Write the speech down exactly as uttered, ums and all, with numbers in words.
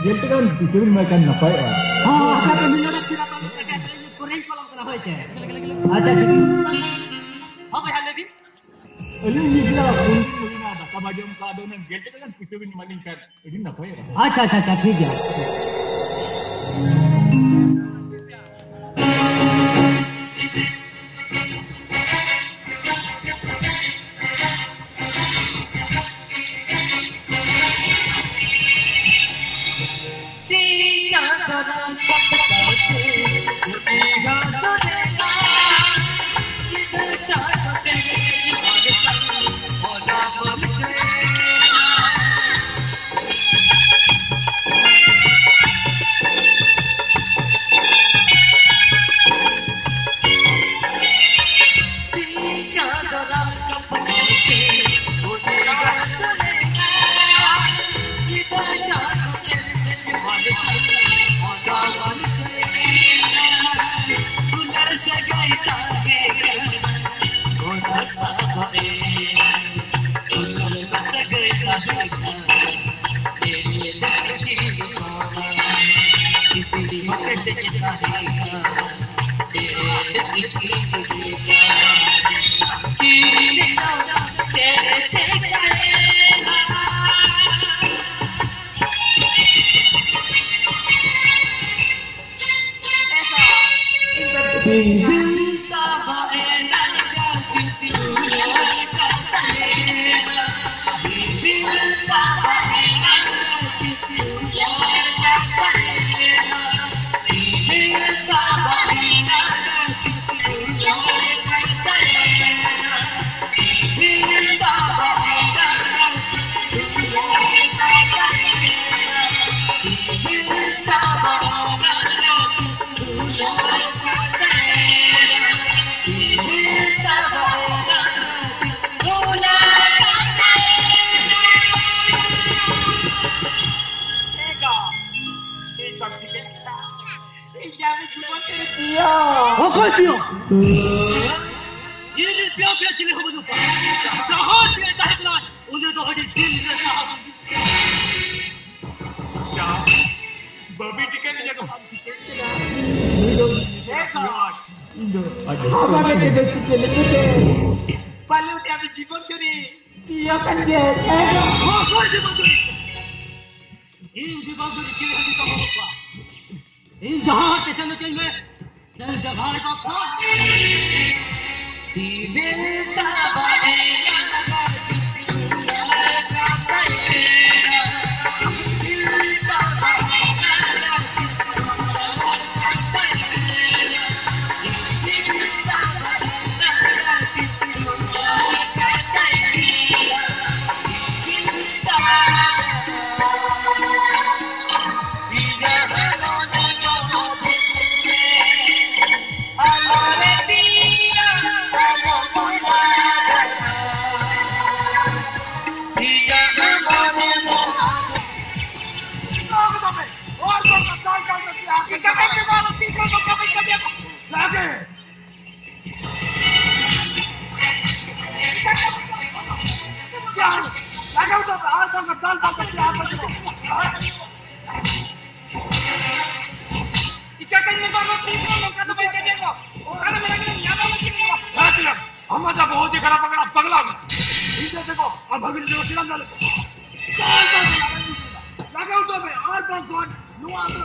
ᱜᱮᱞ ᱴᱟᱠᱟ ᱜᱟᱱ ᱯᱩᱭᱥᱟᱹ ᱵᱤᱱ ᱮᱢᱟᱭ ᱠᱷᱟᱱ ᱱᱟᱯᱟᱭᱚᱜᱼᱟ᱾ ᱦᱚᱸ, ᱟᱪᱪᱷᱟ, ᱛᱚ ᱢᱤᱫ ᱦᱚᱲ ᱯᱮᱲᱟ ᱠᱚ ᱞᱟᱹᱜᱤᱫ ᱛᱮ ᱯᱚᱨᱮᱧ ᱠᱚᱞ ᱟᱢ ᱠᱟᱱᱟ, ᱦᱳᱭ ᱥᱮ? ᱟᱪᱪᱷᱟ, ᱴᱷᱤᱠ ᱜᱮᱭᱟ᱾ ᱦᱚᱸ, ᱵᱚᱭᱦᱟ, ᱞᱟᱹᱭ ᱵᱤᱱ᱾ ᱟᱹᱞᱤᱧ ᱢᱤᱫ ᱵᱮᱲᱟ ᱯᱩᱱ ᱫᱤᱱ ᱦᱩᱭᱱᱟ, ᱫᱟᱠᱟ ᱵᱟᱭ ᱡᱚᱢ ᱠᱟᱜ, ᱟᱫᱚ ᱚᱱᱟ ᱜᱮᱞ ᱴᱟᱠᱟ ᱜᱟᱱ ᱯᱩᱭᱥᱟᱹ ᱵᱤᱱ ᱮᱢᱟ ᱞᱤᱧ ᱠᱷᱟᱱ ᱟᱹᱰᱤ ᱱᱟᱯᱟᱭᱚᱜᱼᱟ᱾ ᱟᱪᱪᱷᱟ, ᱟᱪᱪᱷᱟ, ᱟᱪᱪᱷᱟ, ᱴᱷᱤᱠ ᱜᱮᱭᱟ᱾ ᱚᱠᱚᱭ ᱯᱤᱭᱳ? ᱤᱧ ᱨᱮᱱ ᱯᱤᱭᱳ ᱯᱤᱭᱳ ᱪᱤᱞᱤ ᱦᱚᱸ ᱵᱟᱹᱱᱩᱜ ᱠᱚᱣᱟ᱾ ᱡᱟᱦᱟᱸ ᱯᱤᱭᱳ ᱛᱟᱦᱮᱸ ᱠᱟᱱᱟ, ᱩᱱᱤ ᱫᱚ ᱟᱹᱰᱤ ᱫᱤᱱ ᱨᱮ ᱥᱟᱦᱟ ᱦᱩᱭ ᱠᱮᱫᱟ᱾ ᱡᱟᱦᱟᱸ ᱤᱧ ᱫᱚ ᱟᱹᱰᱤ ᱟᱢᱟᱜ ᱞᱟᱹᱜᱤᱫ ᱫᱚ ᱪᱤᱠᱟᱹ ᱞᱟᱹᱜᱤᱫ ᱛᱮ? ᱯᱟᱞᱮ ᱩᱱᱤ ᱟᱢᱤᱡ ᱡᱤᱵᱚᱱ ᱡᱩᱨᱤ ᱤᱭᱟᱹ ᱠᱟᱱ ᱜᱮᱭᱟᱭ᱾ ᱚᱠᱚᱭ ᱡᱤᱵᱚᱱ ᱡᱩᱨᱤ? ᱤᱧ ᱡᱤᱵᱚᱱ ᱡᱩᱨᱤ ᱪᱤᱞᱤ ᱦᱚᱸ ᱵᱟᱹᱱᱩᱜ ᱠᱚᱣᱟ᱾ ᱤᱧ ᱡᱟᱦᱟᱸ ᱦᱚᱲ ᱴᱮ ᱥᱮᱱ ᱦᱚᱪᱚᱧ ᱢᱮ, ᱥᱮᱱ ᱪᱟᱵᱟᱭ ᱠᱚ ᱠᱷᱟᱱ᱾ ᱥᱤᱵᱤᱞ ᱥᱟᱵᱟᱫ ᱮᱱᱟ᱾ ᱟᱢ ᱢᱟ ᱡᱟ ᱵᱚᱦᱚᱜ ᱡᱮ ᱠᱷᱟᱨᱟᱯ ᱟᱠᱟᱱᱟ, ᱯᱟᱜᱽᱞᱟ ᱟᱠᱟᱱᱟ᱾ ᱤᱧ ᱫᱚ ᱫᱮᱠᱷᱚ, ᱟᱢ ᱵᱷᱟᱹᱜᱤ ᱡᱚᱜ ᱥᱤᱨᱟᱢ ᱫᱟᱞᱮ᱾ ᱪᱟᱞ, ᱪᱟᱞ, ᱪᱟᱞ, ᱞᱟᱜᱟ ᱩᱛᱟᱹᱨ ᱢᱮ, ᱟᱨ ᱵᱟᱝᱠᱷᱟᱱ ᱱᱚᱣᱟ ᱫᱚ